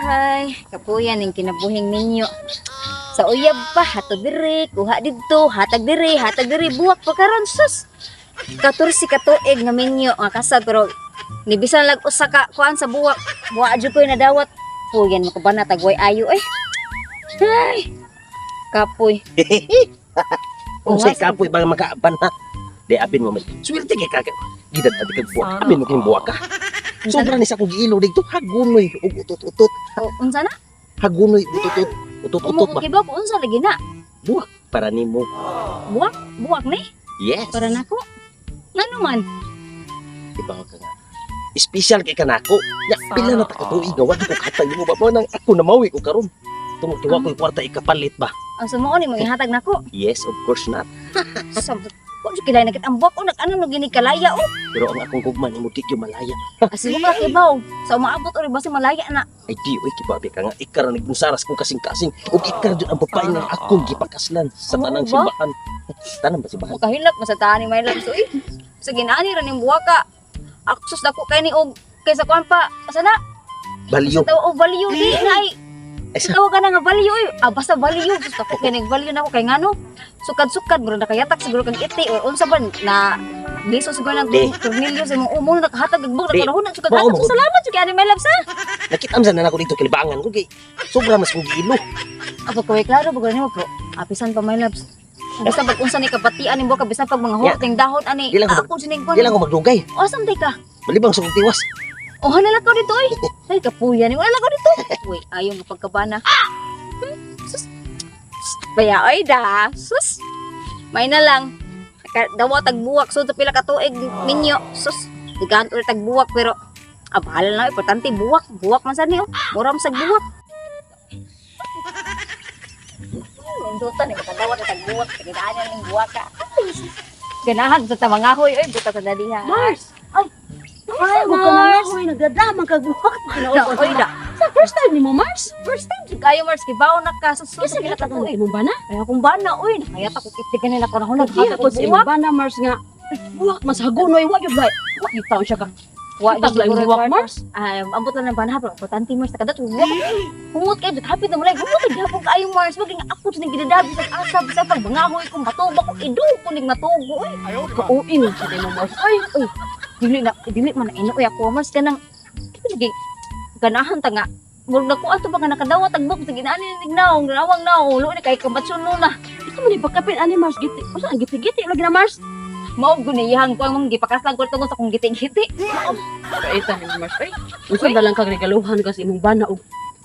Ay, kapuyan ning kinabuhing ninyo. Sa uyab pa, hatod diri, kuha didto, hatag diri, buwak pa karon, sus. 14 ka tuig nga minyo nga kasal, pero nibisan lag usa ka kuan sa buwak. Wa jud ko'y nadawat. Puyan mo ba na tagway ayo eh. Ay, kapoy. Unsay kapoy ba makaaban ha? Di apin mo man. Swerte kay kag gidat ati kag buwak. Amin mo kini buwak ka. Sobra ni sa akong giilo dito, hagunoy ug utot-utot. O, unsa na? Hagunoy utot-utot. Utot-utot ba? Umukibaw ko unsa lagi na? Buwak para nimo. Buwak? Buwak ni? Yes. Para nako. Ngano man? Di ba ka nga? Espesyal kay kanako. Ya, pila na ta ka tuig nga wa ko katag nimo ba mo nang ako namawi ko karon. Tungod kay wa ko'y kwarta ikapalit ba. Ang sumuon ni mo ihatag nako. Yes, of course not. Sa wa jud kilay nakit ang buwak o nag-ano no gini kalaya o. Pero ang akong gugma nimo di gyud malaya. Asi mo ka kibaw. Sa umaabot ori basta malaya na. Ay di oy, kibabi ka nga ikara nagmusaras kong kasing-kasing ug ikara jud ang babae nga akong gipakaslan sa Oo tanang ba? simbahan. Tanan ba simbahan? Makahilak man sa tani may love so eh. Sa ginaani ra ning buwak ka. Ako sus dako kay ni og kaysa kuan pa. Asa na? Value. Sa tawo og value di na ay. Ay, Sa tawo ka na nga value oy. Ah, basta value sus dako kay ning value nako kay ngano. Sukad-sukad mura nakayatak siguro kang iti or unsa ba na liso siguro ng Di. tornilyo sa imong umo nakahatag og bug Di. nakaroon na sukad Mao hatag. mo. So, salamat jud kay ani my love sa. Nakita sa na nako dito kalibangan ko kay sobra mas kong giilo. Apo ko klaro bugol nimo pro. Apisan pa, my loves. Basta pag unsa ni kabatian nimo ka bisan pag mga Ya. hurot ning dahon ani. Di lang ko Ako sining kuan. Di lang ko magdugay. O sam day ka. Malibang sa kong tiwas. O hala ka dito oy. Ay kapuya ni wala ka dito. Uy, ayaw mo pagkabana. Sus. Baya oy da. Sus. May na lang. Dawa tag buwak so sa pila ka tuig minyo. Sus. Digan ulit tag buwak pero ah, bahala na, importante buwak, buwak man sa niyo. Mura man sa buwak. Nundutan ni makadawat tag buwak, kagidaan ning buwak ka. Ay, sus. Ganahan sa tamangahoy oy, buta sa dadiha. Mars! Ay! Ay, Mars! ka na ako, nagdadamang kag buwak. Oy da. Sa first time ni mo, Mars? First time jud kayo, Mars, kibaw na ka sa Kasi sa pila ka gihatagan tuig. imong bana? Ay akong bana oy, nakayata ko kitigan nila ko na hunag Naghiya hatag ko og sa imong buwak. bana, Mars, nga buwak mas hagunoy, wa gyud ba? Wa gyud taon siya ka. Wa Hatag lang siguro buwak, kwarta. Mars. Ah, ambot lang ng bana pero importante, Mars, nakadat buwak. Humot kayo, happy na malay. Humot kay gihapon kaayo, Mars. Wag nga ako sa gidadabi sa asa bisa pag bangahoy ko matuba ko idu ko ning matugo oy. Kauin sa nimo, Mars. Ay, oy. Dili na dili man na ino oy ako, Mars, kanang lagi ganahan ta nga. Murag na ko ato ba nga nakadawat ang buwak sa ginaani ning naong nawang naong ulo ni kay kabatsyon no na. Ito man ipagkapin ani, Mars, giti. Usa ang giti-giti lagi na, Mars. Mao guniyang ko ang mga gipakaslang ko tungod sa akong giti-giti. Kaita ni Mars, ay. Unsa na lang kag regaluhan ka sa imong bana og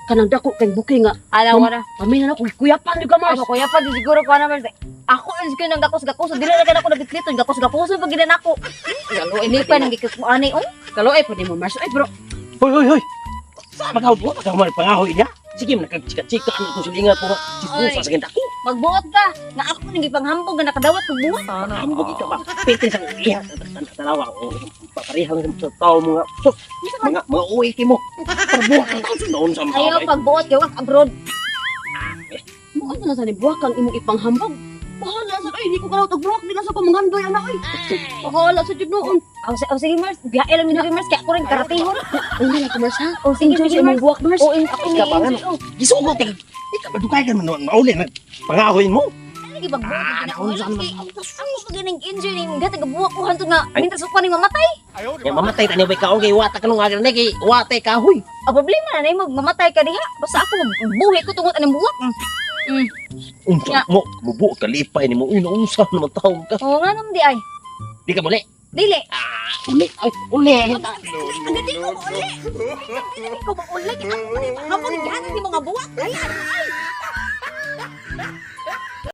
kanang dako kay buki nga Alaw na. kami na lang kuyapan gyud ka, Mars. Ako kuya pa di siguro ko na, Mars. Ako ang siguro nang gakos gakos dili na gana ko nagitlito gakos gakos pag ginan ako. Kaluoy Hindi pa nang gikikuani oh. Kaluoy pa nimo, Mars. Ay, pero Hoy hoy hoy. Sa magaw buwak ka man pangahoy niya. Sige man nagchika-chika ano kung silingat ko. Chismosa sa ganda ko. Magbuot ka nga ako nang gipanghambog nga nakadawat og buwak. Hambog ka ba? Pete sa iha sa tanawa ko. Paparehang sa tao mo nga. Sus, mga uwi mo. Para buwak ang tao sa noon sa mga. Ayaw pagbuot kay wag abroad. mo ano na sa ni buwak ang imong ipanghambog. Bahala sa ay, di ko kalaw tag buwak nila sa pamangandoy ana ay. Bahala sa jud noon. Aw sige, Mars, biyahe lang ni Mars kay ako rin karatihon. Una na ko, Mars, ha? Oh sige Enjoy sige sa imong Mars. buwak, Mars. Oh in ako ni Ikaw pa nga, enjoy, oh. Gisugot ka. Ikaw ba dugay ka man mauli na pangahoy mo? Ano gipagbuot Ah, gid ako. naunsa man. Ako pag ganing enjoy ni imong gatag buwak ko hanto nga Ay. mintas ko ni mamatay. Ya mamatay tani bay kaon kay wata ka nung agar na kay wate kahoy. Ang problema na nimo mamatay ka diha. Basta ako buhi ko tungod aning buwak. Unsa Ya. mo mubuo ka lipay nimo uy naunsa naman taon ka. Oo nga naman di ay. Di ka muli. Dili. Uli ay uli. Ang di ko uli. Hindi ko mauli. Ako man ipanghambog gihatag ni mga buwak. Ay, ay.